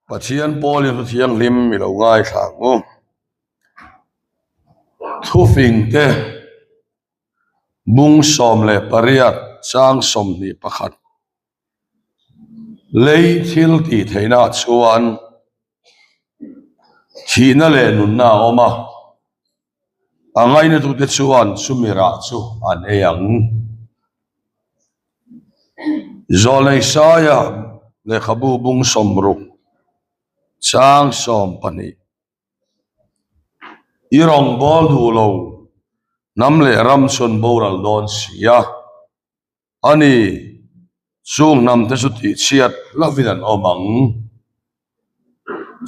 Pathian Paulin thu thianghlim i lo ngaithla ang u. Thufing te bung 18 chang 21 Lei thil tih theihna ah chuan thihna leh nunna a awm a, a ngainatute chuan chumi rah chu an ei ang. Zawlnei Saia lehkhabu bung 60 chang 12 I rawngbâwl duh lo hnam leh ram chu an boral dawn si a. A ni, chung hnamte chu tihchhiat hlauhin an awm ang.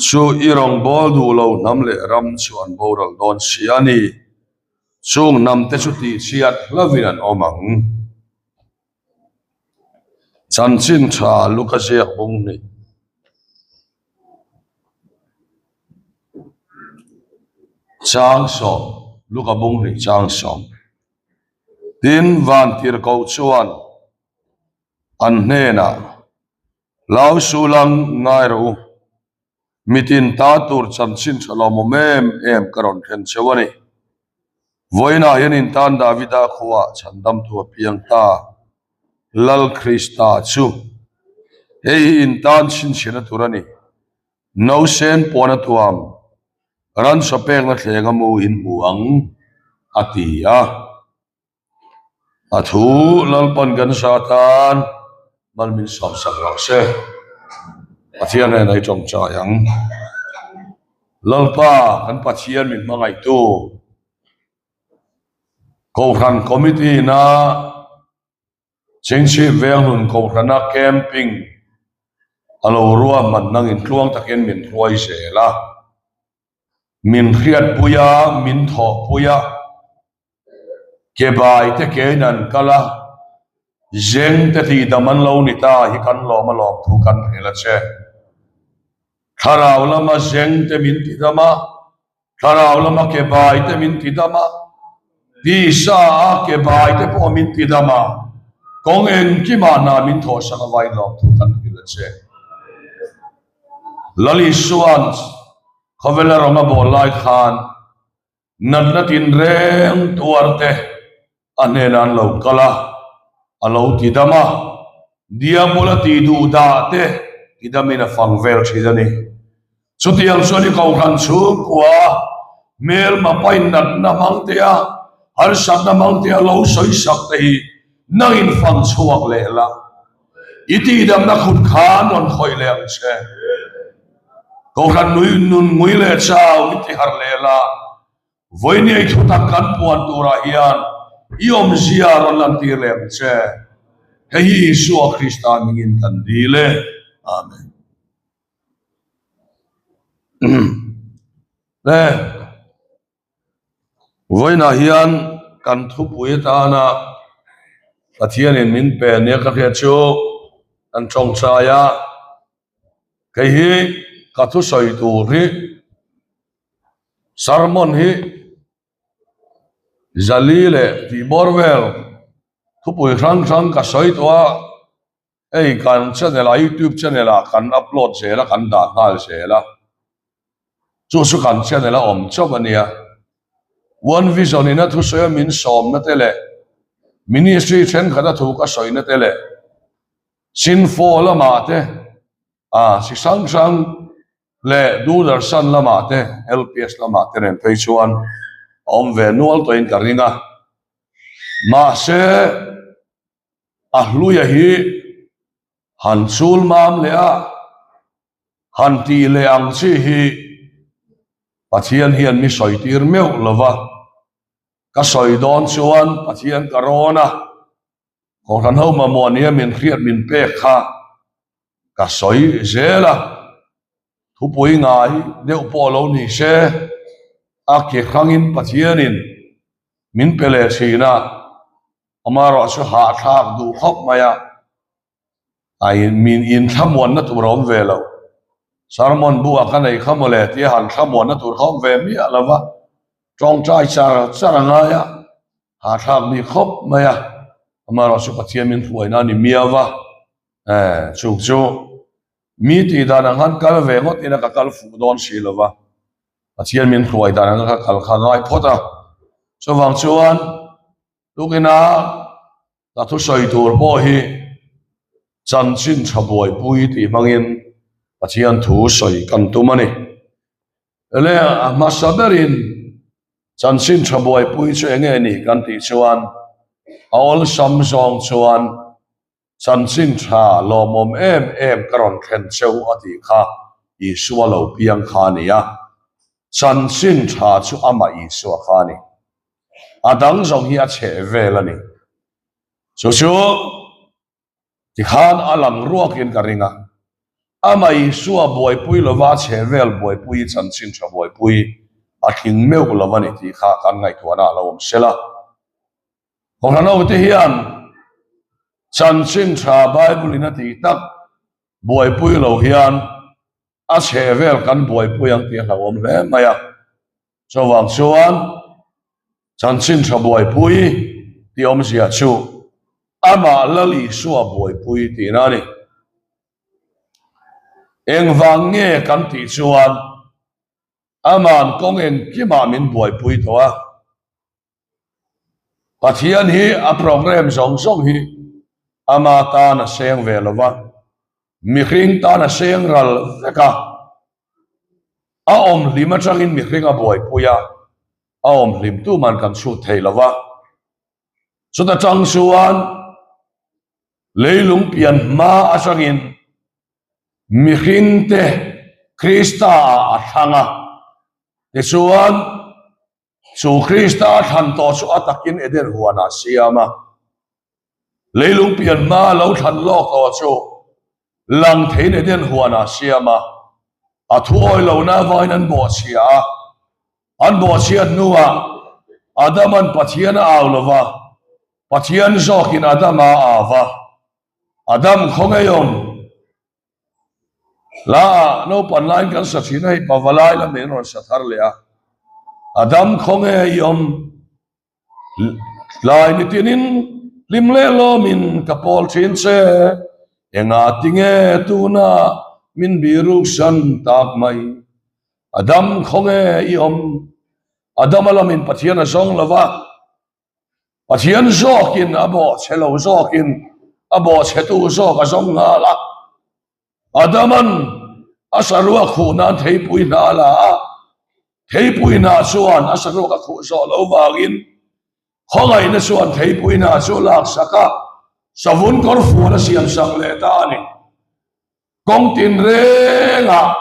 Chu i rawngbâwl duh lo hnam leh ram chu an boral dawn si a ni, chung hnamte chu tihchhiat hlauhin an awm ang. Chanchin tha Luka ziak bung hnih. Chang sawm, Luka bung hnih chang sawm. Tin, Vantirhkoh chuan an hnenah, Hlau suh lang ngai rawh u, mitin ta tur chanchin tha lawmawm em em ka rawn thlen cheu a ni. Vawiinah hian in tan Davida khuaah chhandamtu a piang ta, Lal Krista chu. Hei hi in tan chhinchhiahna tur a ni. Nausen puan a tuam, ransaw pekna thleng a mu in hmu ang, a ti a. A thu Lalpan kan sa tan mal min sawmsak rawh se. Pathian hnenah i tawngtai ang. Lalpa kan Pathian min hmangaihtu Kohhran Committee ina Chingchhip Venghlun Kohhrana camping a lo ruahman nangin tluang takin min hruai zel a, min hriatpui a, min thawhpui a, ke bai te kein an kal a, zeng te tihdam an lo ni ta hi kan lawm a lawm thu kan hrilh a che. Thlarau lama zeng te min tidam a, Thlarau lama ke bai te min ti dam a, tisa a ke bai te pawh min ti dam a, kawng engkimah hna min thawhsak a vain lawm thu kan hrilh a che. Lal Isua'n khawvela rawng a bawl lai khan natna tinreng tuar te a hnenah an lo kal a, a lo ti dam a, Diabol a tih duh dah te ti damin a fang vel thin a ni. Chutiang chuan i kohhran chhungkua hmelma pain natna hmang te a, harsatna hmang te a lo sawi sak te hi nangin fang chhuak leh la, i tihdamna khut khan rawn khawih leh ang che. Kohhran nui nun ngui leh chau i ti harh leh la, Vawinia i thutak kan puan turah hian i awmzia rawn lantir leh ang che. Hei hi Isua Krista hmingin kan dil e. Amen. Le Vawiinah hian kan thupui atana Pathianin min pe nia ka hriat chu kan tawngtai a. Kei hi ka thusawi tur hi Sermon hi Zali leh tih bawr vel thupui hrang hrang ka sawi tawh a, hei kan channel ah youtube channel ah kan upload zel a kan dah nghal zel a, chu chu kan channel a awm chauh a nia. One Vision in a thusawi a min sawmna te leh ministry thenkhat a thu ka sawina te leh Sinfo lamah te a chi hrang hrang leh Doordarshan lamah te, LPS lamah te nen phei chuan a awm ve nual tawhin ka ring a. Mahse, a hluia hi han chul mam leh a, han tih leh ang chi hi Pathian hian mi sawi tir meuh lo va. Ka sawi dawn chuan Pathian ka rawn a, Kohhran ho mamawh nia min hriat min pek kha ka sawi zel a, thupui ngai deuh pawh lo ni se, a ke hrangin Pathianin min pe leh thin a, amaherawh chu hahthlak duh khawp mai a, a min inthlamuanna tur a awm ve lo. Sermon bu ah ka nei kha mawle tia han thlamuanna tur kha awm ve miah lo va, tawngtai char char a ngai a. Hahthlak bik khawp mai a, amaherawh chu Pathian min hruaina a ni miau va, eh chung chu. Mi tih dan ang khan kal ve ngawt ina ka kal fuh dawn si lo va, Pathian min hruai dan anga ka kal kha ngai phawt a. Chuvang chuan tukina ka thusawi tur pawh hi chanchin tha buaipui tih hmangin Pathian thu sawi kan tum a ni. Ele a hmasa berin chanchin tha buaipui chu enge ni kan tih chuan a awlsam zawng chuan Chanchin tha lawmawm em em ka rawn thlen cheu a tih kha Isua lo piang kha a ni a, chanchin tha chu amah Isua kha a ni. A dang zawng hi a chheh vel a ni. Chu chu tikhan a lang ruakin ka ring a, amah Isua buaipui lova a chheh vel buaipui chanchin tha buaipui a tling meuh lo a ni tih kha kan ngaihtuahna a lo awm sela. Kohhran te hian chanchin tha Bible in a tih tak buaipui lo hian a chheh vel kan buaipui ang tih a hlauhawm hle mai a. Chuvang chuan chanchin tha buaipui tih awmzia chu amah Lal Isua buaipui tihna a ni. Engvang nge kan tih chuan ama'n kawng engkimah min buaipui tawh a. Pathian hi a program zawng zawng hi ama tan a seng ve lo va, mihring tan a seng ral vek a, a awm hlim atangin mihring a buaipui a, a awm hlim tuman kan chhut thei lo va. Chuta tang chuan leilung pian hma atangin mihringte Krista ah a thlang a, tichuan Chu Krista a thlan tawh chu a takin Eden huanah a siam a. Leilung pian hma a lo thlan lawk tawh chu lang theiin Eden huanah a siam a. A thu awi lohna avangin an bawhchhia a. An bawhchhiat hnuah Adaman Pathian a au lo va, Pathian zawkin Adama a au va. Adam khawngeiawm. Hla ah naupan laiin kan sa thin a, hei pavalai lam in rawn sa thar leh a, a dam khaw nge i awm tlai ni tinin hlim leh lawmin ka pawl thin che, engah tinge tuna min biruk san tak mai, a dam khaw nge i awm, a dam a lamin Pathian a zawng lo va. Pathian zawkin a bawhchhe lo zawkin a bawhchhetu zawk a zawng nghal a. Adaman a saruak khuh nan theipui hna a la a, theipui hna chuan a saruak a khuh zawh lo vangin khawngaihna chuan theipui hna chu a laksak a, savun kawrfuan a siamsak leh ta a ni. Kawng tinrengah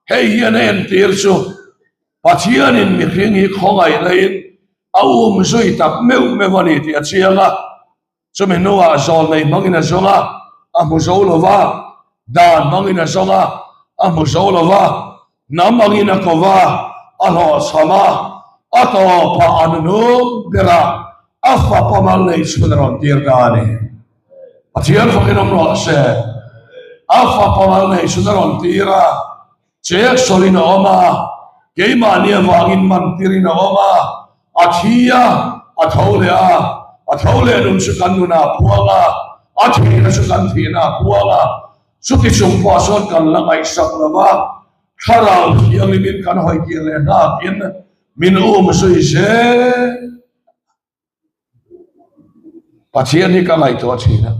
hei hian a entir chu Pathianin mihring hi khawngaihnain a um zui tak meuh meuh a ni tih a chiang a. Chumi hnuah zawlnei hmangin a zawng a, a hmu zo lo va, dan hmangin a zawng a, a hmu zo lo va, hnam angin a ko va, a hlawhchham a, a tawpah a nunum ber a, a fapa mal nei chhun a rawn tir ta a ni. Pathian fakin awm rawh se. A fapa mal nei chhun a rawn tir a, chek sawlin a awm a, keimahni avangin man tirin a awm a, a thi a, a tho leh a, a tho leh nun chu kan nunah a puang a, a thihna chu kan thihna a puang a, chuti chung pawh chuan kan la ngaihsak lo va, Thlarau Thianghlimin kan hawi kir leh hnakin min um zui zel. Pathian hi ka ngaihtuah thin a,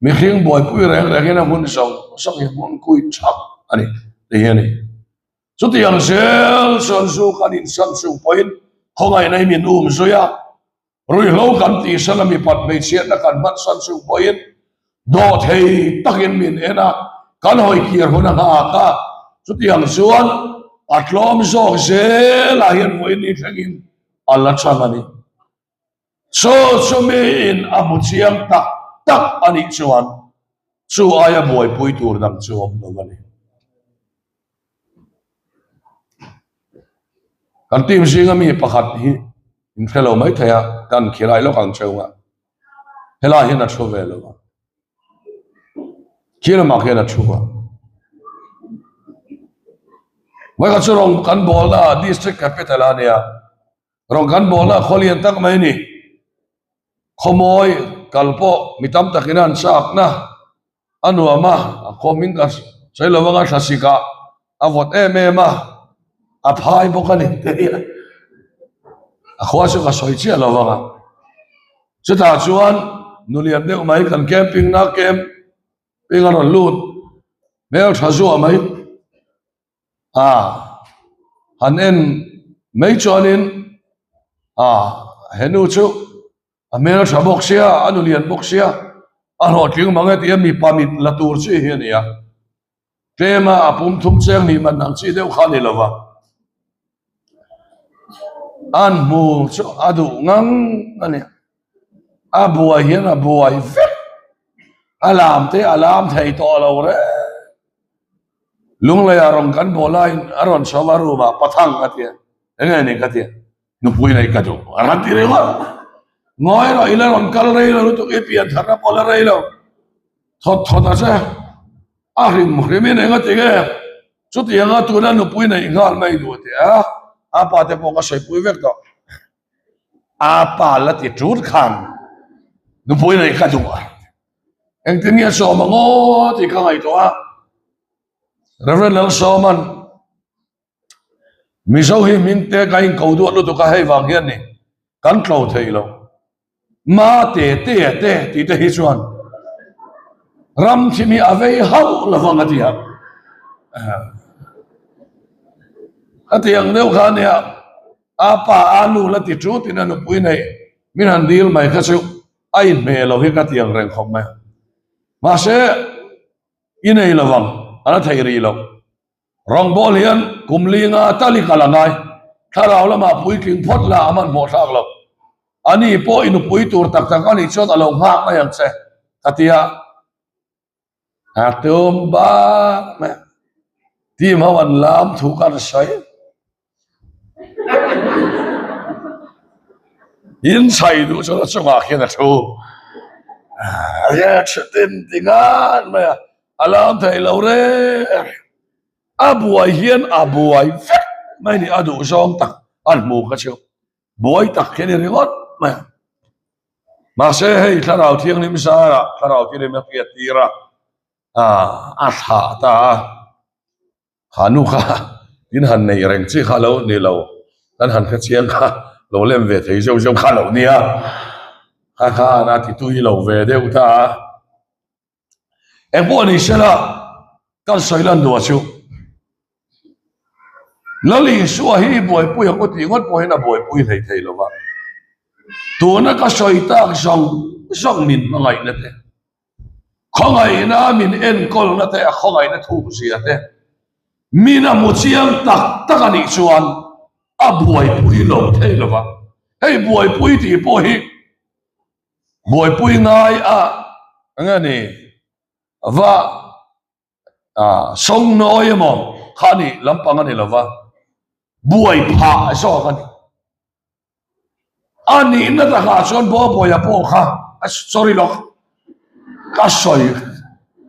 mihring buaipui reng rengin a hun zawng zawng hi hmun kui thap a ni ti hi a ni. Chutiang zel chuan zu kan insan chung pawhin khawngaihna hi min um zui a, ruihhlo kan tihsan a mipat hmeichhiatna kan hmansan chung pawhin dawhthei takin min en a, kan hawi kir hun a nghak a, chutiang chuan a tlawm zawk zelah hian vawiin ni thlengin a la chhan a ni. Chu chu miin a hmu chiang tak tak a nih chuan chu aia buaipui tur dang chu awm lo a ni. Kan team zinga mi pakhat hi in hre lo mai thei a, kan khilai lawk ang cheu a, helai hian a thu ve lo a. Khi lamah khian a thu a. Vawikhat chu rawng kan bawlna ah district capital a nia. Rawng kan bawlna ah khaw lian tak mai a ni. Khawmawi kal pawh mi tam takin an chakna a nuam a, a khaw hming ka. Sawi lo anga thlasik ah a vawt em em a, a phai bawk a ni te a. A khua chu ka sawi chiah lo anga. Chutah chuan nulian deuh mai kan camping na camp ping a rawn lut hmel tha zuah mai a han en mai chuanin a henu chu a hmel tha bawk sia a nulian bawk sia a hlawhtling mang e tia mipa mit la tur chi hi a ni a tlema a pum thum cheng nih man ang chi deuh kha a ni lova an hmu chu a duh ngang a ni. A buai hian a buai vek. A lam te a lam thei tawh lo reng. Lungleiah rawn kan bawh laiin a rawn chho a room ah pathang ka ti a, enge ni ka ti a, nupui nei ka duh a rawn ti ringawt. Ngawi rawh i la rawn kal rei lo lutuk i pian tharna pawh la rei lo. Thawt thawt a che. A hrim hrimin eng a ti nge? Chutianga tuna nupui neih nghal mai duh a ti a, a pa te pawh ka sawipui vek tawh. A pa la ti ṭut khan nupui neih ka duh a, engtin nge sawm ang aw tih ka ngaihtuah a, Reverend Lalsawman Mizo hi min te ka inko duat lutuk a hei vang hian ni kan tlo thei lo. Ma te te te tih te hi chuan ram thim hi a vei hauh lo vang a ti a. A ti ang deuh kha nia a pa a nu la ti tut in a nupui nei min han dil mai kha chu a inhmeh lo hi ka ti ang reng khawp mai. Mahse i nei lo vang a la thei rih lo. Rawngbawl hian kum linga tal i kal a ngai. Thlarau lamah puitling phawt la a hmanhmawh thlak lo. Ani pawh i nupui tur tak tak a nih chuan a lo nghak mai ang che, ka ti a. A tum bak mai a. Team ho an lam thu ka an sawi. In chhai duh chuan a chungah khian a thu. A tin ti ngan mai a. A lam thei lo reng a buai hian a buai vek mai ni a duh zawng tak an hmu kha chu buai tak hi a ni ringawt mai a mahse hei thlarau thianghlim zarah thlarau thianghlim a hriat tir a a thlah ta a. Ha nu kha in han neih reng chi kha lo ni lo, kan han hre chiang kha lo lem ve thei zeuh zeuh kha lo nia, kha khan a ti tui lo ve deuh ta a. Engpawh ni sela kan sawi lan duah chu Lal Isua hi i buaipui ang u tih ngawt pawhin a buaipui hlei thei lo va, tuna ka sawi tak zawng zawng min hmangaihna te, Khawngaihna min enkawlna te, a khawngaihna thuk zia te, min a hmu chiang tak tak a nih chuan a buaipui lo thei lo va. Hei buaipui tih pawh hi buaipui ngai a eng nge ni va sawngnawi emaw kha a nih lampang a ni lo va, buai phah zawk a ni. A nihna takah chuan Bawbuaia pawh kha a sorry lawk ka sawi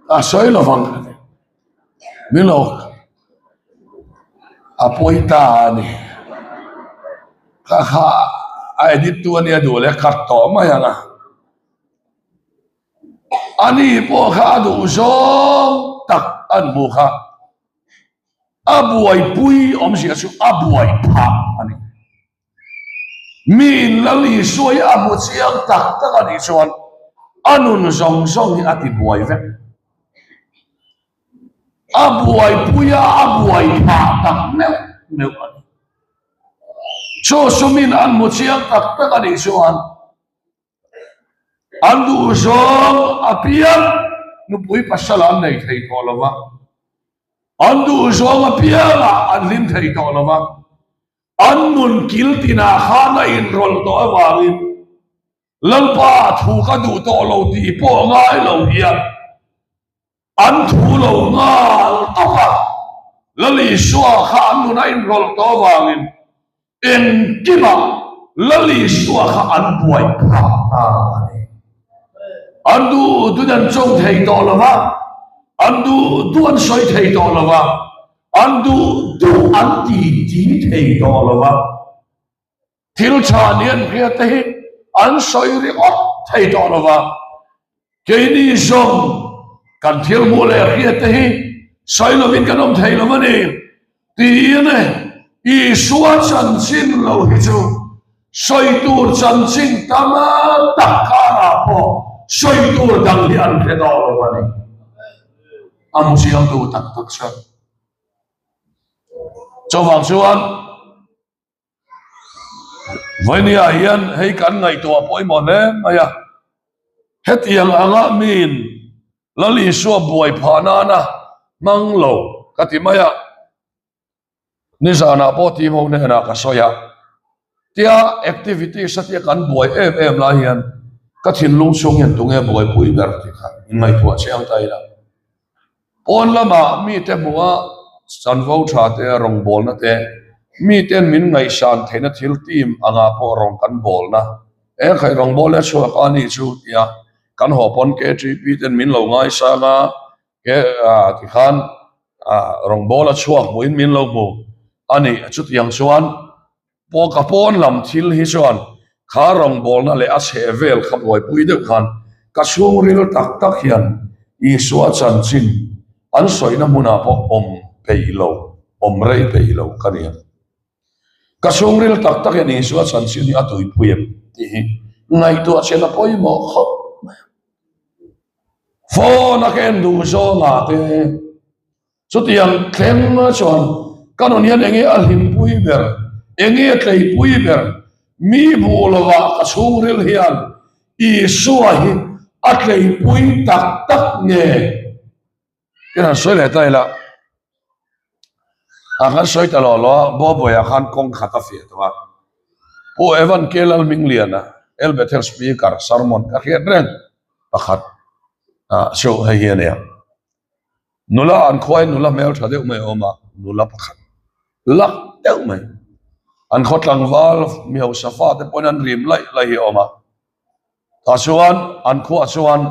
ka sawi lo vang ka ti ni lo a pawi ta a ni kha kha a edit tu ania duh leh cut tawh mai ang a ani pawh kha a duh zawng tak an hmuh kha. A buaipui awmzia chu a buai phah a ni. Miin Lal Isua hi a hmu chiang tak tak a nih chuan a nun zawng zawng hi a ti buai vek. A buaipui a, a buai phah tak meuh meuh a ni. Chu chu min an hmu chiang tak tak a nih chuan An duh zawng apiang nupui pasal an nei thei tawh lo va, an duh zawng apiangah an hlim thei tawh lo va, an nun kil tinah khan a inrawlh tawh avangin Lalpa thu ka duh tawh lo tih pawh ngai lo hian An thu lo nghal tawp a, Lal Isua kha an nun a inrawlh tawh avangin engkimah Lal Isua kha an buai phah ta a ni. An duh duh an cho thei tawh lo va, an duh duh an sawi thei tawh lo va, an duh duh an ti ti thei tawh lo va. Thil tha ni an hria te hi an sawi ringawt thei tawh lo va, keini zawng kan thil hmuh leh hria te hi. Sawi lovin kan awm thei lo a ni. Tiin Isua chanchin lo hi chu sawi tur chanchin tam tak karah pawh sawi tur dang hi an hre tawh lo a ni. A hmu chiangtu tak tak chuan. Chuvang chuan Vawinia hian hei kan ngaihtuah pawimawh hle mai a, hetiang anga miin Lal Isua buai phah nana hmang lo ka ti mai a, nizanah pawh team ho hnenah ka sawi a, tia activities a tia kan buai em em lai hian ka thinlung chhung hian tunge buaipui ber tih kha inngaihtuah chiang ta ila. Pawn lamah mite hmuha chanvo tha te, rawngbawlna te, miten min ngaihsan theihna thil team angah pawh rawng kan bawlna, eng khaih rawngbawlna a chhuak a ni chu tia kan haw pawn KTP ten min lo ngaisang a, ke tikhan rawngbawla chhuak hmuhin min lo hmu a ni. Chutiang chuan Pawh ka pawn lam thil hi chuan kha rawngbawlna leh a chheh vel kha buaipui deuh khan ka chhungril tak tak hian Isua chanchin an sawina hmunah pawh awm peih lo, awm rei peih lo ka ni a. Ka chhungril tak tak hian Isua chanchin hi a tuipui em tih hi ngaihtuah chian a pawimawh khawp mai a. Phone a ka en duh zawngah te Chutiang thleng chuan ka nun hian enge a hlimpui ber, enge a tleipui ber, mi hmuh lovah ka chhungril hian Isua hi a tleipui tak tak nge? Tin han sawi leh ta ila, a kan sawi ta lo lo a, Bawbawiah khan kawng khat a fiah tawh a, Pu Evan K. Lalhmingliana, El Bethel Speaker sermon ka hriat reng pakhat chu hei hi a ni a. Nula an khuain nula hmel tha deuh mai a awm a, nula pakhat lak deuh mai. An khaw tlangval mi hausa fate pawhin an rim laih laih hi a awm a. Tah chuan an khuaah chuan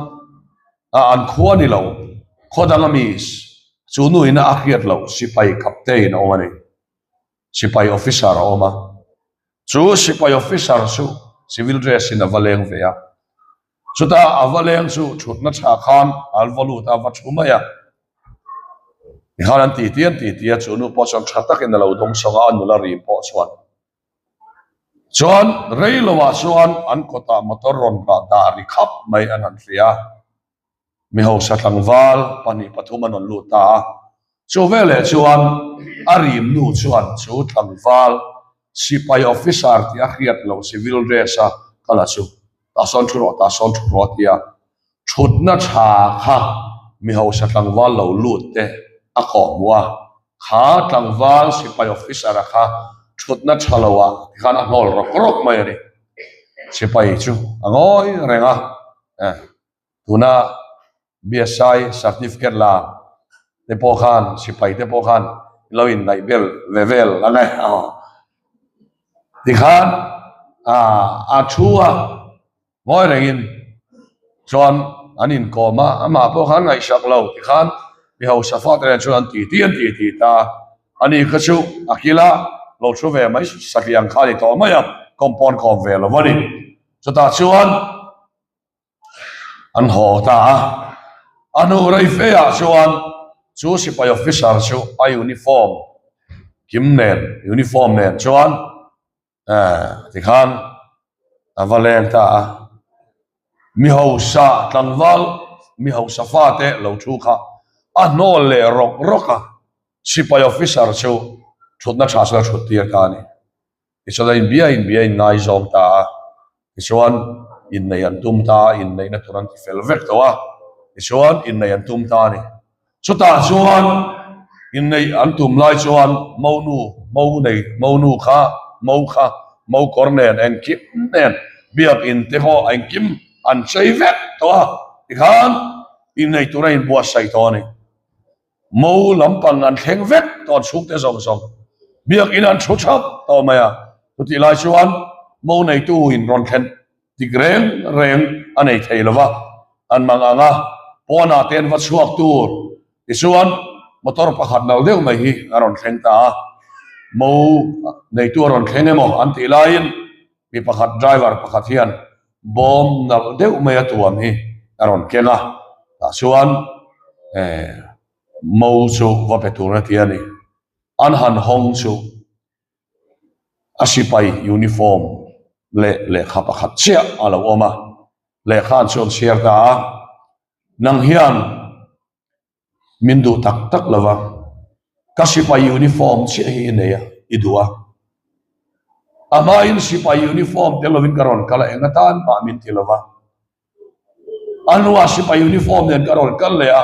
ah an khua ni lo, khaw danga mi chu nuin a hriat loh sipai captain a awm a ni. Sipai officer a awm a. Chu sipai officer chu civil dress in a va leng ve a. Chutah a va leng chu thutna tha khan an va lut a, va thu mai a. Tikhan an titi an titi a, chu nu pawh chuan tha takin a lo dawng sawng a, a nula rim pawh chuan. Chuan rei loah chuan an kawtah motor rawn rah dah ri khap mai an han hria a. Mi hausa tlangval 2 3 an rawn lut ta a. Chu veleh chuan a rim nu chuan chu tlangval sipai officer tih a hriat loh civil dress a kal a chu tah sawn thu rawh tah sawn thu rawh a ti a. Thutna tha kha mi hausa tlangval lo lut te a kawh hmuh a. Kha tlangval sipai officer a kha thutna tha lo ah tikhan a hnawl rawk rawk mai a ni. Sipai chu a ngawi reng a. Tuna BSI certificate la te pawh khan sipai te pawh khan lo innaih bel ve vel ang e tikhan a thu a ngawi rengin chuan an inkawm a amah pawh khan ngaihsak lo tikhan mi hausa fate nen chuan an titi an titi ta a ani kha chu a kila lo thu ve mai satliang kha a ni tawh mai a compound kawm ve lo a ni chutah chuan An haw ta a, a hnu rei fe ah chuan chu sipai officer chu a uniform kim nen uniform nen chuan eh tikhan a va leng ta a, mi hausa tlangval mi hausa fate lo thu kha a hnawl leh rawk rawk a, sipai officer chu thutna tha chuan a thut tir ta a ni. Tichuan a inbia inbia in ngaizawm ta a, tichuan inneih an tum ta a, inneihna tur an ti fel vek tawh a, tichuan inneih an tum ta a ni. Chutah chuan inneih an tum lai chuan monu, mo nei, monu kha, mo kha, mo kawr nen engkim nen biakin te pawh engkim an chei vek tawh a, tikhan inneih tura inbuatsaih tawh a ni. Mo lampang an thleng vek tawh an chhungte zawng zawng. Biakin an thu thap tawh mai a, chutih lai chuan mo neitu in rawn thlen dik reng reng a nei thei lo va, an mang ang a, pawnah te an va chhuak tur tichuan motor pakhat nal deuh mai hi a rawn thleng ta a, mo neitu a rawn thleng emaw an tih laiin mi pakhat driver pakhat hian bawm nalh deuh mai a tuam hi a rawn keng a, tah chuan eh. Mo chu va pe tur a ti a ni. An han hawng chu a sipai uniform leh lehkha pakhat chiah a lo awm a, lehkha an chuan chhiar ta a, Nang hian min duh tak tak lo va, ka sipai uniform chiah hi i nei a, i duh a. A hmain sipai uniform tel lovin ka rawn kal a, eng atan mah min ti lo va. A hnuah sipai uniform nen ka rawn kal leh a,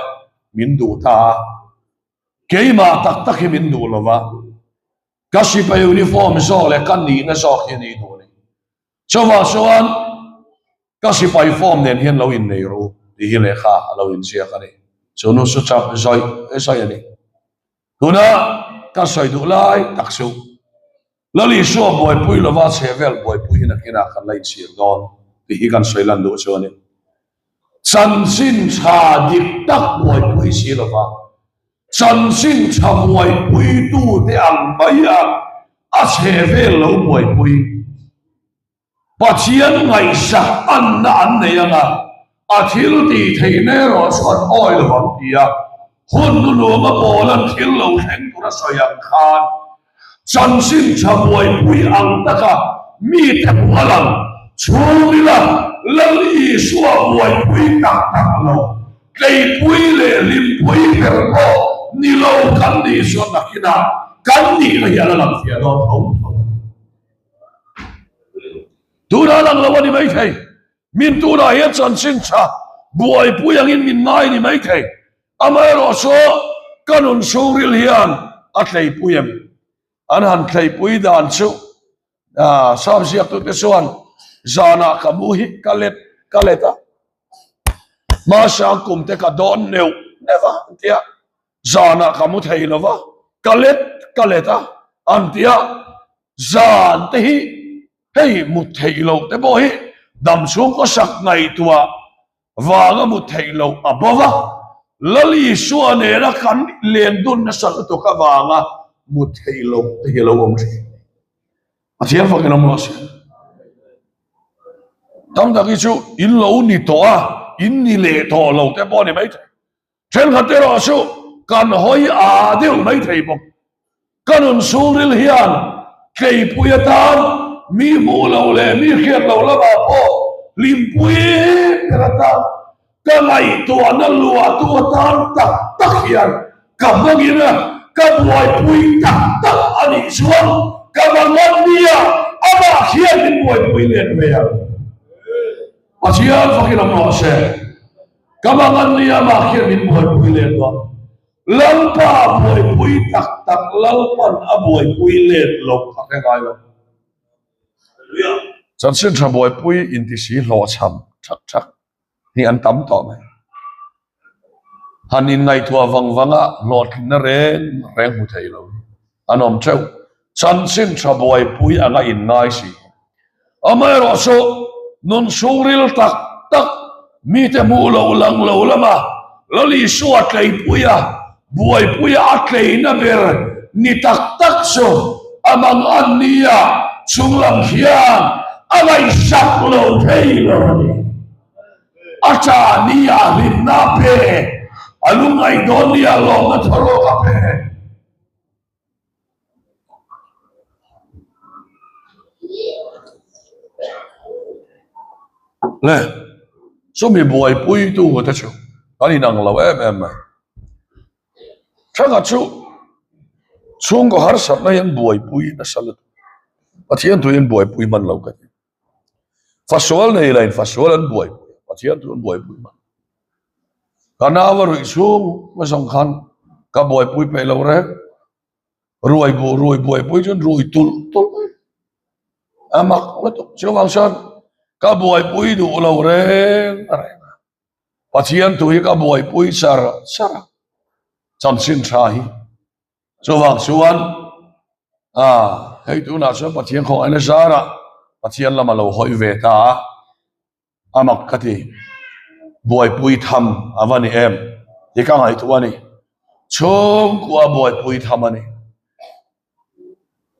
min duh ta a. Keimah tak tak hi min duh lo va, ka sipai uniform zawk leh ka nihna zawk hi a ni duh a ni. Chuvang chuan ka sipai form nen hian lo innei rawh u tih hi lehkha a lo inziak a ni. Chu nu chu chap zawih zawih a ni. Tuna ka sawi duh lai tak chu Lal Isua buaipui lova chhe vel buaipui hi nakinah kan la inchhir dawn tih hi kan sawi lan duh chu a ni. Chanchin tha dik tak buaipui si lova chanchin tha buaipuitute ang maia a chhe vel lo buaipui. Pathian ngaihsak anna an nei anga a thil tih theih mek erawh chu an awi lo ang ti a, hun nunuama Paula'n thil lo thleng tur a sawi ang khan chanchin tha buaipui ang taka mite hmuh a lang chhungrila Lal Isua buaipui tak tak lo, tleipui leh hlimpui ber pawh ni lo kan nih chuan nakinah kan nihna hi a la lang fiah dawn tho tho a ni. Tunah lang lo a ni maithei. Min tunah hian chanchin tha buaipui angin min ngai ni maithei. Amaherawh chu ka nun chhungril hian a tleipui em? An han tleipui dan chu Sam ziaktute chuan zanah ka mu hi ka let ka let a, hmasang kum te ka dawn neuh neuh a an ti a. Zanah ka mu thei lo va, ka let ka let a, an ti a, zan te hi hei mut theih loh te pawh hi dam chhung khawsak ngaihtuah vanga mut theih loh a bo va, Lal Isua nena kan len dun nasa lutuk avanga mut theih loh te hi a lo awm thin. Pathian fakin awm rawh se. Tam tak hi chu in lo ni tawh a, in ni leh tawh lo te pawh a ni maithei. Thenkhat erawh chu kan hawi aa deuh mai thei bawk. Ka nun chhungril hian tleipui atan mi hmuh loh leh mi hriat loh lamah pawh hlimpui ber atan ka ngaihtuahna luahtu atan tak tak hian ka hmangin a, ka buaipui tak tak a nih chuan ka mangan nia amah hian min buaipui let ve ang. Pathian fakin awm rawh se. Ka mangan nia mah khian min buaipui let lo. Lalpa a buaipui tak tak Lalpan a buaipui let lo ka hre ngai lo. Chanchin tha buaipui intisi hlawhchham thak thak hi an tam tawh mai. Han inngaihtuah vang vanga hlawhtlinna reng reng hmu thei lo hi an awm teuh. Chanchin tha buaipui anga inngai si. Amaherawh chu nun chhungril tak tak mite hmuh loh lang lo lama Lal Isua tleipuia buaipuia a tleina ber ni tak tak chu a mang an nia chunglam hian a ngaihsak lo thei lo a ni. A ṭa nia hlimna a pe, a lungngaih dawn nia lawmna tharawk a pe. Le, chumi buaipuitu te chu kan inang lo em em mai. Thangah chu chhungkaw harsatna hi an buaipui nasa lutuk. Pathian thu hi an buaipui hman lo ka ti. Fasual nei lain fasual an buaipui a, Pathian chu an buaipui hman. Ka nau a ruih chhung a zawng khan ka buaipui peih lo reng. Ruai bu rui buaipui chuan rui tulh tulh mai. A mak lutuk chuvang chuan ka buaipui duh lo reng a reng a. Pathian thu hi ka buaipui char char a, chanchin tha hi. Chuvang chuan ah hei tunah chuan Pathian khawngaihna zarah Pathian lam a lo hawi ve ta a, a mak ka ti. Buaipui tham a va ni em tih ka ngaihtuah a ni. Chhungkua buaipui tham a ni.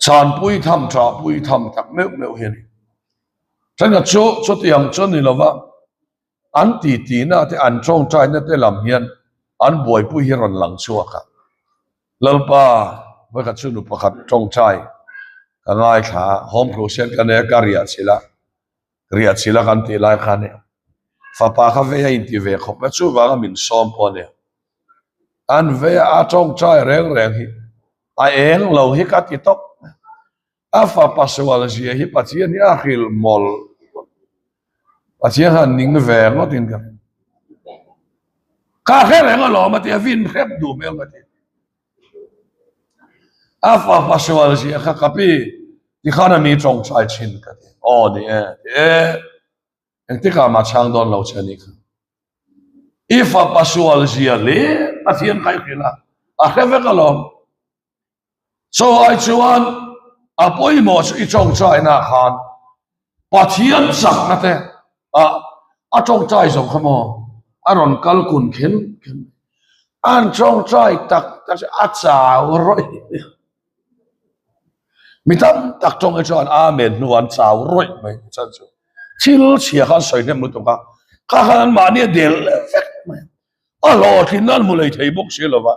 Chhanpui tham, ṭahpui tham tak meuh meuh hi a ni. Thenkhat chu chutiang chu a ni lova, an titi na te, an tawngtaina te lam hian. An buaipui hi rawn lang chhuak a. Lalpa, vawikhat chu nu pakhat tawngtai ka ngaithla a, Home Crusade ka nei a, ka riah chilh a, riah chilh a kan tih lai khan fapa kha vei a inti ve khawp mai, chuvanga min sawm pawh a nia. An vei a, a tawngtai reng reng hi a eng lo hi ka ti tawp. A fapa sual zia hi Pathian hi a hrilh mawlh. Pathian khan ning ve ngawt in ka ka hre reng alawm a ti a, vin hrep duh hmel ka ti. A fapa sual zia kha ka pi tikhan a mi tawngtai thin ka ti. Aw ni e, ti e. Engtikah mah chhang dawn lo che anih kha. I fapa sual zia hle Pathian kha i hrilh a, a hre vek alawm. Chaw ai chuan a pawimawh chu i tawngtaina khan Pathian chakna te a a tawngtai zawng kha maw a rawn kal kun khen khen an tawngtai tak tak chu a chau rawih mi tam tak tawng hi chuan amen hnu an chau rawih mai chan chu thil chhia khan sawi hnem lutuk a kha khan an mahni a del vek mai. A hlawhtlin nan hmu lei thei bawk si lova,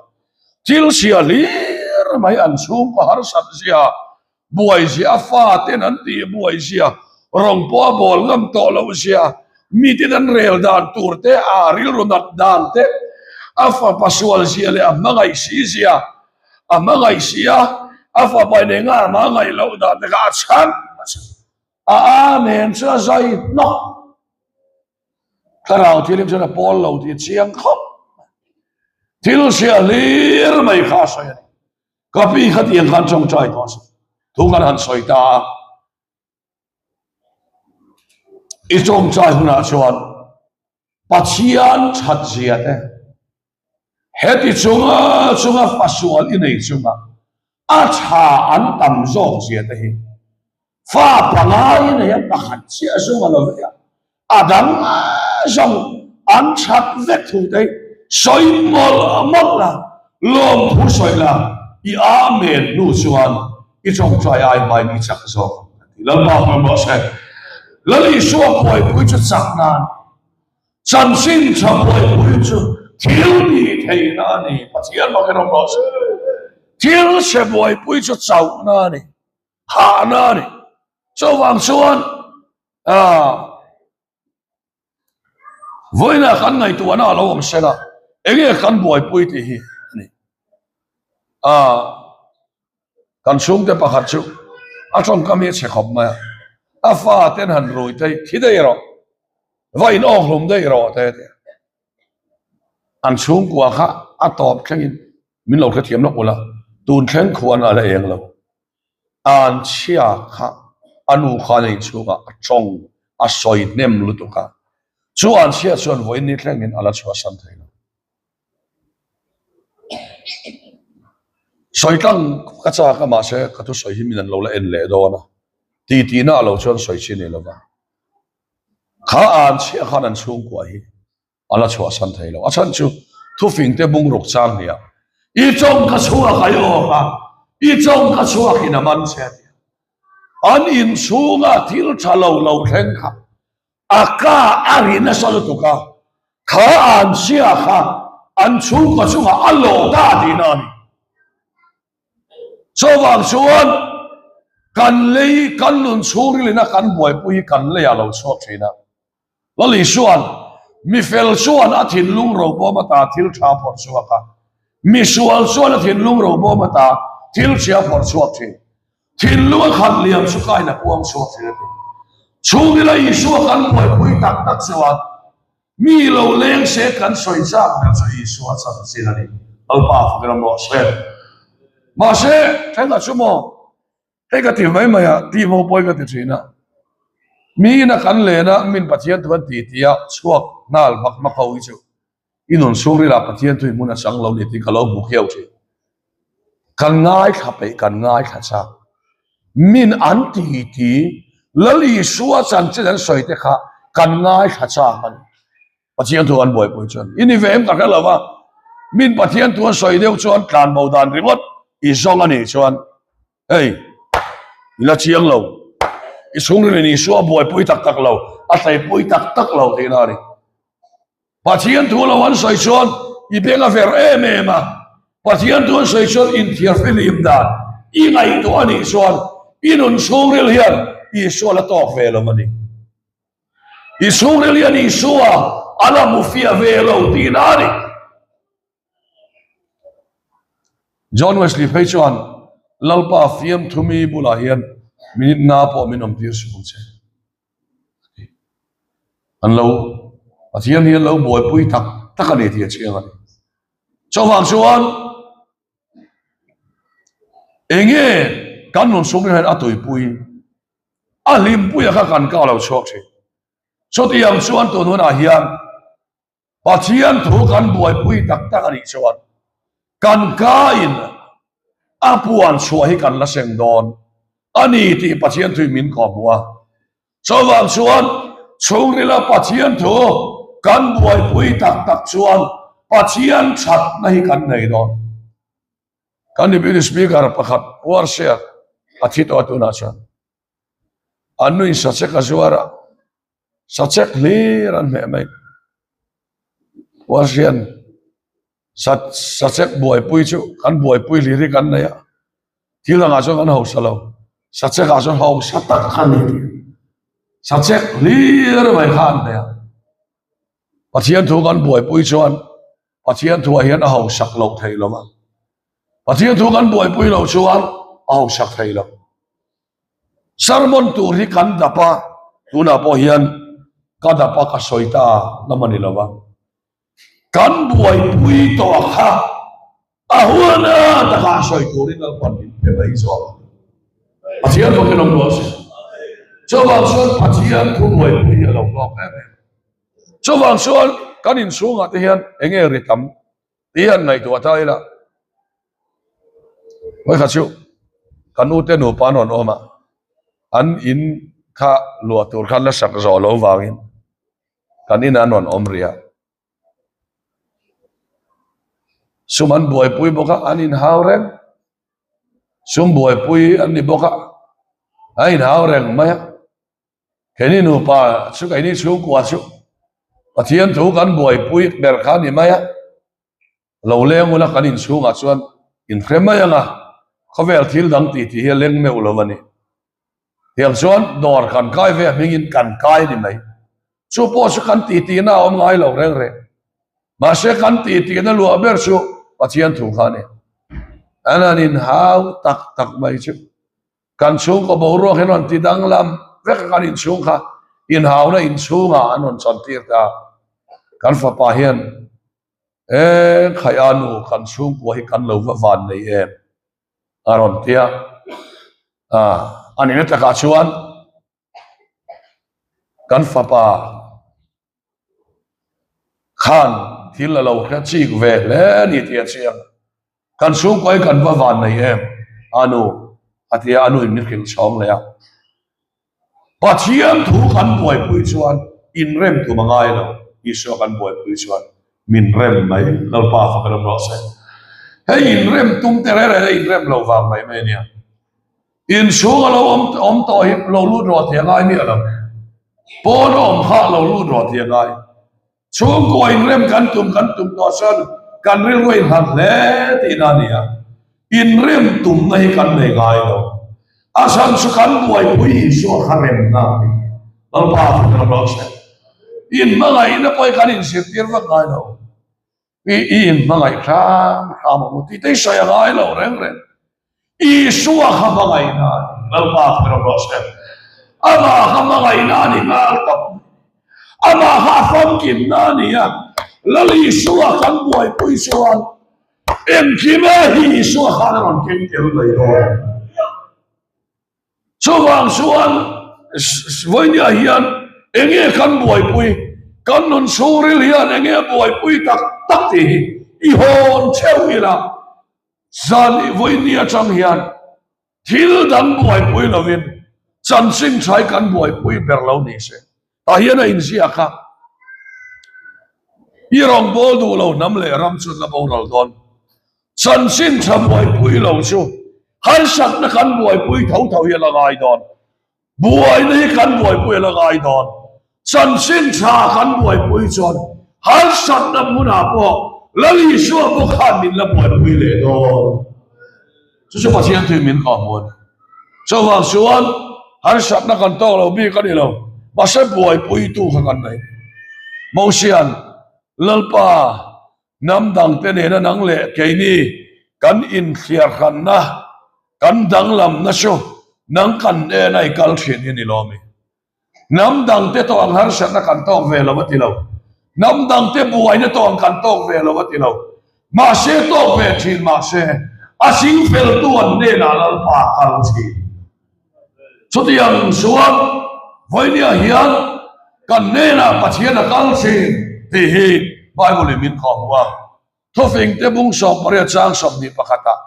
thil chhia hlir mai an chhungkaw harsat zia, buai zia, a faten an tih buai zia, rawng pawh a bawl ngam tawh loh zia, miten an rel dan tur te, a rilru nat dan te, a fapa sual zia leh a hmangaih si zia, a hmangaih si a, a fapa in eng a hmangaih loh dan te kha a chhan a chhan. A amen chu a zai hnawk. Thlarau thilim chuan a pawl lo tih a chiang khawp mai. Thil hria hlir mai kha a sawi a ni. Ka pi kha tiang khan tawngtai tawh a sawi. Thu kan han sawi ta a. I tawngtai hunah chuan Pathian that zia te heti chunga chunga fasual i nei chunga a tha an tam zawk zia te hi Fa pangai nei a pakhat chiah zawng a lo ve a, a dang zawng an that vek thu te hi sawi mawlh mawlh la, lawmthu sawi la, i amen hnu chuan i tawngtai ai hmain i chak zawk ang ka ti. Lalpa hmel rawh se. Lal Isua buaipui chu chak nan chanchin tha buaipui chu thil tih theihna a ni. Pathian bak in awm rawh se. Thil chhe buaipui chu chauhna a ni. Hahna a ni. Chuvang chuan vawiinah kan ngaihtuahna a lo awm sela, enge kan buaipui tih hi a ni. Kan chhungte pakhat chu a tawngkam hi a chhe khawp mai a, a faten han rui te hi thi daih rawh, va in awk hlum daih rawh te a ti a. An chhungkua kha a tawp thlengin min lo hrethiam lawk ula, tun thleng khuan a la eng lo. An chhia kha a nu khan a inchhungah a tawng a sawi hnem lutuk a, chu an chhia chuan vawiin ni thlengin a la chhuahsan thei lo. Sawi tlang ka chak a mahse ka thusawi hi min an lo la en leh dawn a, titihna a lo chuan sawi chi ni lova. Kha an chhia khan an chhungkua hi a la chhuahsan thei lo. A chhan chu thufing te bungruk chang nia i chawng ka chhuak a i awk a, i chawng ka chhuak in a man che a ti a. An inchhunga thil tha lo lo thleng kha a ka a ri nasa lutuk a, kha an chhia kha an chhungkaw chungah a lawh ta tihna a ni. Chuvang chuan kan lei kan nun chhungrilina kan buaipui hi kan leiah lo chhuak thin a. Lal Isua'n mi fel chuan a thinlung robawm ata thil tha phawrh chhuak a, mi sual chuan a thinlung robawm ata thil chhia phawrh chhuak thin. Thinlung a khat liam chu kain a puang chhuak thin a ti. Chhungila Isua kan buaipui tak tak chuan mi lo leng se kan sawi chak ber chu Isua chanchin a ni. Lalpa fakin awm rawh se. Mahse, thenkhat chu maw? Hei ka ti mai mai a, tih mo pawi ka ti thin a. Miin a kan len a, min Pathian thu an ti ti a, chhuak nghal hmak hmak ho hi chu i nun chhungril ah Pathian thu i hmun a chang lo ni tih ka lo hmu khiau thin. Kan ngaithla peih, kan ngaithla chak. Min an ti ti, Lal Isua chanchin an sawi te kha kan ngaithla chak a ni. Pathian thu an buaipui chuan i ni ve em ka hre lo va, min Pathian thu an sawi deuh chuan tlan bo dan ringawt i zawng a nih chuan hei i la chiang lo, i chhungril in Isua a buaipui tak tak lo, a tleipui tak tak lo tihna a ni. Pathian thu lo an sawi chuan. i beng a ver em em a, Pathian thu an sawi chuan inthiar fihlim dan i ngaihtuah a nih chuan i nun chhungril hian Isua la tawk ve lo a ni. I chhungril hian Isua a la hmu fiah ve lo tihna a ni. John Wesley phei chuan Lalpa fiamthumi bulah hian minute nga pawh min awmtir suh ang che. An lo Pathian hi an lo buaipui tak tak a ni tih a chiang a ni. Chuvang chuan enge kan nun sum hian a tuipui a hlimpuia kha kan kah lo chhuak thin. Chutiang chuan tun hunah hian Pathian thu kan buaipui tak tak a nih chuan kan kain a puan chhuah hi kan la seng dawn a ni tih Pathian thuin min kawhhmuh a. Chuvang chuan chhungrila Pathian thu kan buaipui tak tak chuan Pathian thatna hi kan nei dawn. Kan Deputy Speaker pakhat Puarsia a thi tawh a tunah chuan an nuin sachek a zuar a, sachek hlir an hmeh mai. Puarsian sachek buaipui chu kan buaipui hlir hi kan nei a. Thil dangah chuan kan hausa lo, sachekah chuan hausa tak kha a ni tih sachek hlir mai kha an nei a. Pathian thu kan buaipui chuan Pathian thuah hian a hausak loh thei lo va, Pathian thu kan buaipui loh chuan a hausak thei lo. Sermon tur hi kan dap a, tunah pawh hian ka dap a ka sawi ta lam a ni lo va. Kan buaipui tawh kha a huana taka sawi turin Lalpan min pe mai zawk a. Pathian bawkin awm rawh se. Chuvang chuan Pathian thu buaipui hi a lo hlawk em em. Chuvang chuan kan inchhungah te hian eng nge ri tam tih han ngaihtuah ta ila. Vawikhat chu kan ute nupa an rawn awm a, an in kha luah tur khan la sak zawh lo vangin kan inah an rawn awm rih a. Sum an buaipui bawk a, an inhau reng. Sum buaipui an ni bawk a, an inhau reng mai a. Keini nupa chu keini chhungkua chu Pathian thu kan buaipui ber kha a ni mai a. Lo leng ula kan inchhungah chuan inhre mai ang a, khawvel thil dang tih tih hi a leng meuh lo a ni. Tiang chuan dawr kan kai ve a hmingin kan kai a ni mai. Chu pawh chu kan tih tihna a awm ngai lo reng reng. Mahse kan tih tihna luah ber chu Pathian thu kha a ni. An han inhau tak tak mai chu. Kan chhungkaw boruak hi an rawn ti danglam vek a, kan inchhung kha inhauna inchhungah an rawn chantir ta. Kan fapa hian Eng khaih a nu kan chhungkua hi kan lo va van nei em a rawn ti a, a nihna takah chuan kan fapa khan thil a lo hre chik ve hle a ni tih a chiang. Kan chhungkua hi kan va van nei em a nu a ti a, a nu in min hrilh chhawng leh a. Pathian thu kan buaipui chuan inrem tum a ngai lo, Isua kan buaipui chuan min rem mai, Lalpa fak rem rawh se. Hei inrem tum te reng reng a inrem lo vang mai mai a nia. Inchhung a lo awm awm tawh hi lo lut rawh tih a ngai miah lo. Pawn a awm kha lo lut rawh tih a ngai. Chhungkua inrem kan tum kan tum tawh chuan kan rilru a inhlat hle tihna a ni a, inrem tumna hi kan nei ngai lo. A chhan chu kan buaipui Isua kha remna a ni. Lalpa fak ram rawh se. Inhmangaihna pawh hi kan inzirtir vak ngai lo. I i inhmangaih hram hram ang u tih te hi sawi a ngai lo reng reng. Isua kha hmangaihna a ni. Lalpa fak ram rawh se. Amah kha hmangaihna a ni nghal tawp mai. Amah kha a famkimna a ni a. Lal Isua kan buaipui chuan engkima hi Isua khan a rawn keng tel mai dawn. Chuvang chuan vawinia hian enge kan buaipui, kan nun chhungril hian enge buaipui tak tak tih hi i hawn theuh ila, zan vawinia atang hian thil dang buaipui lovin chanchin tha hi kan buaipui ber lo ni se. Tah hian a inziak a, I rawngbâwl duh lo hnam leh ram chu la boral dawn. Chanchin tha buaipui lo chu harsatna kan buaipui tho tho hi a la ngai dawn. Buaina hi kan buaipui a la ngai dawn. Chanchin tha kan buaipui chuan harsatna hmunah pawh. Lal Isua pawh khan min la buaipui leh dawn. Chu chu Pathian thuin min kawhhmuh a ni. Chuvang chuan harsatna kan tawk lo bik a ni lo, mahse buaipuitu kha kan nei. Mosian, Lalpa, hnam dangte nena nang leh keini kan inthliarhranna, kan danglamna chu nang kan hnena i kal thin hi ni lo mi? Hnam dangte tawh ang harsatna kan tawk ve lo a ti lo. Hnam dangte buaina tawh ang kan tawk ve lo a ti lo. Mahse tawk ve thin mahse a sing feltu an hnenah Lalpa a kal thin. Chutiang chuan vawinia hian kan hnenah Pathian a kal thin tih hi Bible in min khawhmuh a. Thufingte bung 18 chang 21 ah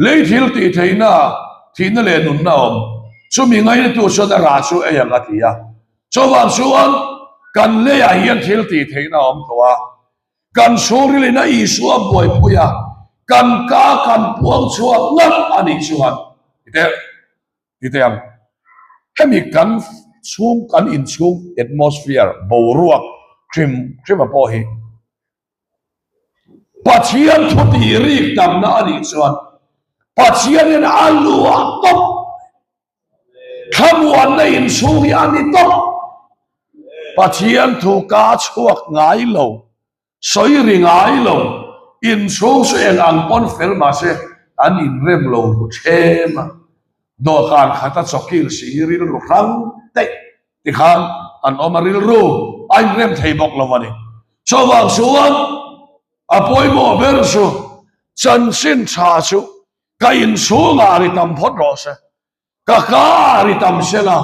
lei thil tih theihna thihna leh nunna a awm. Chumi ngainatu chuan a rah chu ei ang a ti a. Chuvang chuan kan leiah hian thil tih theihna a awm tawh a. Kan chhungrilin a Isua buaipui a, kan ka kan puang chhuak ngat a nih chuan titeh titeh ang. Hemi kan chhung kan inchhung atmosphere boruak hrim hrima pawh hi Pathian thu tih rik tamna a nih chuan Pathianin a luah tawp, thlamuanna inchhung hi a ni tawp. Pathian thu ka chhuak ngai lo, sawi ri ngai lo, inchhung chu eng ang pawn fel mahse an inrem lo ru ṭhem a, dawhkan khata chawkil si rilru hrang daih Tikhan an awm a rilru a inrem thei bawk lo a ni. Chuvang chuan a pawimawh ber chu chanchin tha chu ka inchhungah ri tam phawt rawh se, ka ka ri tam se la,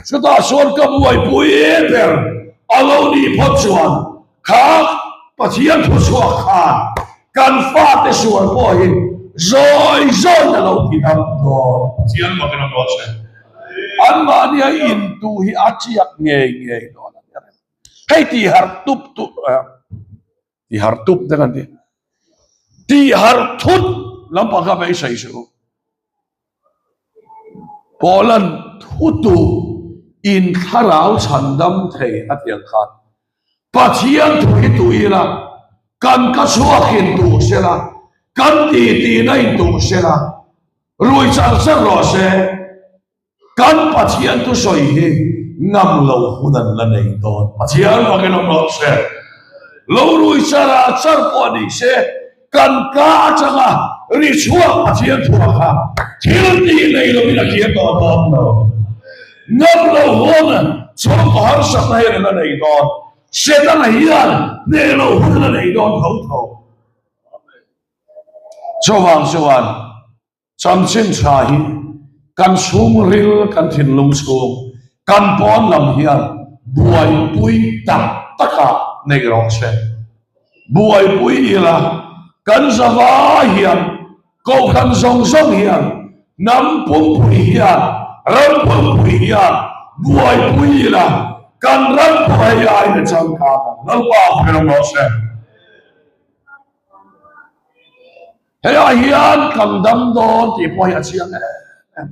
chutah chuan ka buaipui ber a lo nih phawt chuan kha Pathian thuchhuak khan kan fate sual pawh hi zawi zawiin a lo ti dam dawn. Pathian bawkin a dawn se. Anmahnia intu hi a chiak ngei ngei dawn a ni reng. Hei tih harh tup tup tih harh tup te kan ti. Tih harh thut lampang kha beisei suh u. Poland thutu in thlarau chhandam thei a ti ang khan Pathian thu hi tu ila, kan ka chhuak in duh sela, kan ti tihna in duh sela, rui char char rawh se. Kan Pathian thusawi hi ngam lo hun an la nei dawn. Pathian vangin awm rawh se. Lo rui char ah char pawh ni se, kan ka atanga ri chhuak Pathian thuah kha thil tih nei lovin a kir tawh dawn lo. Ngam lo hun chhungkaw harsatna hian a la nei dawn. Setana hian hneh lo hun a la nei dawn tho tho. Chuvang chuan Chanchin tha hi kan chhungril, kan thinlung chhung, kan pawn lam hian buaipui tak taka nei rawh se. Buaipui ila kan zava hian, kohhran zawng zawng hian, hnam pumpui hian, ram pumpui hian buaipui ila kan ram pawh hei aiin a changkang ang. Lalpa hrilh rawh se. Hei ah hian kan dam dawn tih pawh hi a chiang em em.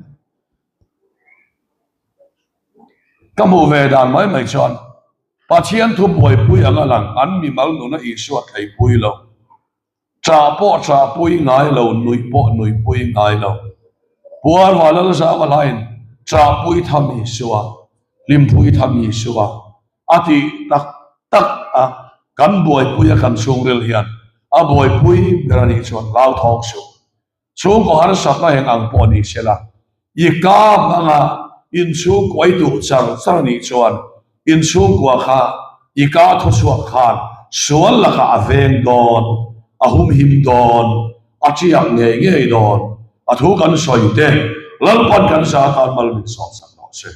Ka hmuh ve dan mai mai chuan Pathian thu buaipui anga lang an mimal nuna Isua tleipui lo, ṭah pawh ṭahpui ngai lo, nuih pawh nuihpui ngai lo. Puarva Lalzama hlain ṭahpui tham Isua, hlimpui tham Isua A tih tak tak a, kan buaipui a kan chhungril hian a buaipui ber a nih chuan hlauthawng suh. Chhungkaw harsatna eng ang pawh ni se la, i ka hmanga inchhungkua i duh char char a nih chuan inchhungkua kha i ka thuchhuak khan sual lakah a veng dawn, a humhim dawn, a tiak ngei ngei dawn. A thu kan sawi te Lalpan kan za tan mal min sawmsak rawh se.